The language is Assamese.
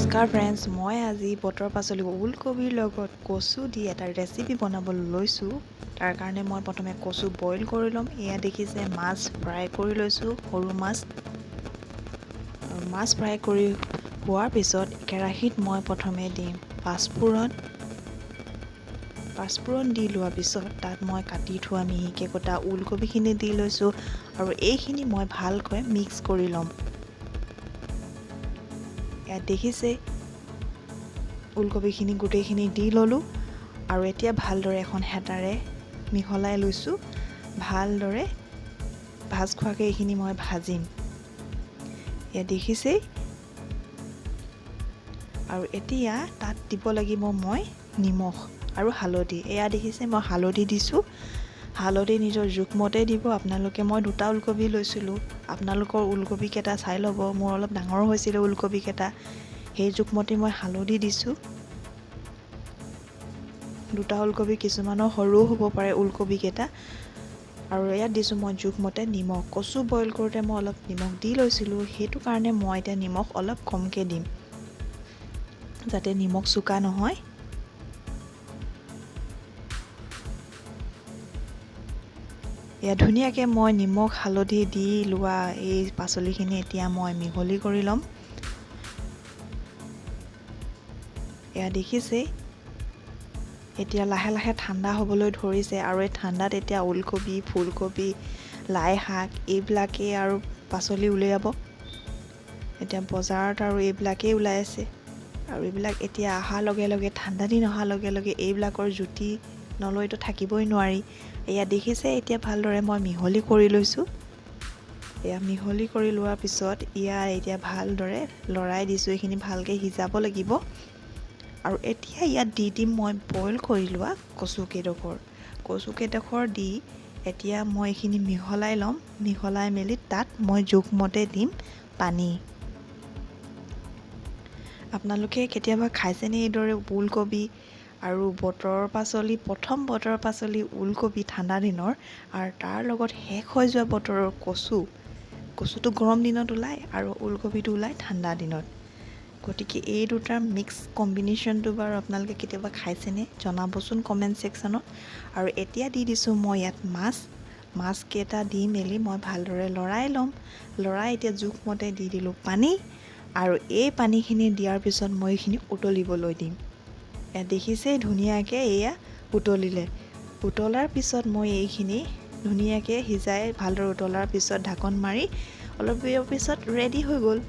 নমস্কাৰ ফ্ৰেণ্ডছ, মই আজি বতৰৰ পাচলি ওলকবিৰ লগত কচু দি এটা ৰেচিপি বনাবলৈ লৈছোঁ। তাৰ কাৰণে মই প্ৰথমে কচু বইল কৰি ল'ম। এয়া দেখিছে, মাছ ফ্ৰাই কৰি লৈছোঁ, সৰু মাছ। মাছ ফ্ৰাই কৰি হোৱাৰ পিছত কেৰাহীত মই প্ৰথমে দিম পাঁচফোৰণ। পাঁচফোৰণ দি লোৱাৰ পিছত তাত মই কাটি থোৱা মিহিকৈ কটা ওলকবিখিনি দি লৈছোঁ আৰু এইখিনি মই ভালকৈ মিক্স কৰি ল'ম। ইয়াত দেখিছে, ওলকবিখিনি গোটেইখিনি দি ল'লোঁ আৰু এতিয়া ভালদৰে এখন হেতাৰে মিহলাই লৈছোঁ। ভালদৰে ভাজ খোৱাকৈ এইখিনি মই ভাজিম। ইয়াত দেখিছেই। আৰু এতিয়া তাত দিব লাগিব মই নিমখ আৰু হালধি। এয়া দেখিছে, মই হালধি দিছোঁ। হালধি নিজৰ জোখমতে দিব আপোনালোকে। মই দুটা ওলকবি লৈছিলোঁ, আপোনালোকৰ ওলকবিকেইটা চাই ল'ব। মোৰ অলপ ডাঙৰ হৈছিলে ওলকবিকেইটা, সেই জোখমতে মই হালধি দিছোঁ। দুটা ওলকবি, কিছুমানৰ সৰুও হ'ব পাৰে ওলকবিকেইটা। আৰু ইয়াত দিছোঁ মই জোখমতে নিমখ। কচু বইল কৰোঁতে মই অলপ নিমখ দি লৈছিলোঁ, সেইটো কাৰণে মই এতিয়া নিমখ অলপ কমকৈ দিম, যাতে নিমখ চোকা নহয়। এয়া ধুনীয়াকৈ মই নিমখ হালধি দি লোৱা এই পাচলিখিনি এতিয়া মই মিহলি কৰি ল'ম। এয়া দেখিছেই, এতিয়া লাহে লাহে ঠাণ্ডা হ'বলৈ ধৰিছে আৰু এই ঠাণ্ডাত এতিয়া ওলকবি, ফুলকবি, লাই শাক এইবিলাকেই আৰু পাচলি উলিয়াব। এতিয়া বজাৰত আৰু এইবিলাকেই ওলাই আছে আৰু এইবিলাক এতিয়া অহাৰ লগে লগে, ঠাণ্ডা দিন অহাৰ লগে লগে এইবিলাকৰ জুতি নলৈতো থাকিবই নোৱাৰি। এয়া দেখিছে, এতিয়া ভালদৰে মই মিহলি কৰি লৈছোঁ। এয়া মিহলি কৰি লোৱাৰ পিছত ইয়াৰ এতিয়া ভালদৰে লৰাই দিছোঁ। এইখিনি ভালকৈ সিজাব লাগিব। আৰু এতিয়া ইয়াত দি দিম মই বইল কৰি লোৱা কচু কেইডোখৰ। কচু কেইডোখৰ দি এতিয়া মই এইখিনি মিহলাই ল'ম। মিহলাই মেলি তাত মই জোখমতে দিম পানী। আপোনালোকে কেতিয়াবা খাইছেনে এইদৰে ওলকবি আৰু বতৰৰ পাচলি? প্ৰথম বতৰৰ পাচলি ওলকবি ঠাণ্ডা দিনৰ, আৰু তাৰ লগত শেষ হৈ যোৱা বতৰৰ কচু। কচুটো গৰম দিনত ওলায় আৰু ওলকবিটো ওলায় ঠাণ্ডা দিনত। গতিকে এই দুটাৰ মিক্স কম্বিনেশ্যনটো বাৰু আপোনালোকে কেতিয়াবা খাইছেনে, জনাবচোন কমেণ্ট ছেকশ্যনত। আৰু এতিয়া দি দিছোঁ মই ইয়াত মাছ। মাছকেইটা দি মেলি মই ভালদৰে লৰাই ল'ম। লৰাই এতিয়া জোখমতে দি দিলোঁ পানী আৰু এই পানীখিনি দিয়াৰ পিছত মই এইখিনি উতলিবলৈ দিম। ইয়াত দেখিছেই, ধুনীয়াকৈ এয়া উতলিলে। উতলাৰ পিছত মই এইখিনি ধুনীয়াকৈ সিজাই ভালদৰে উতলাৰ পিছত ঢাকন মাৰি অলপ দেৰিৰ পিছত ৰেডি হৈ গ'ল।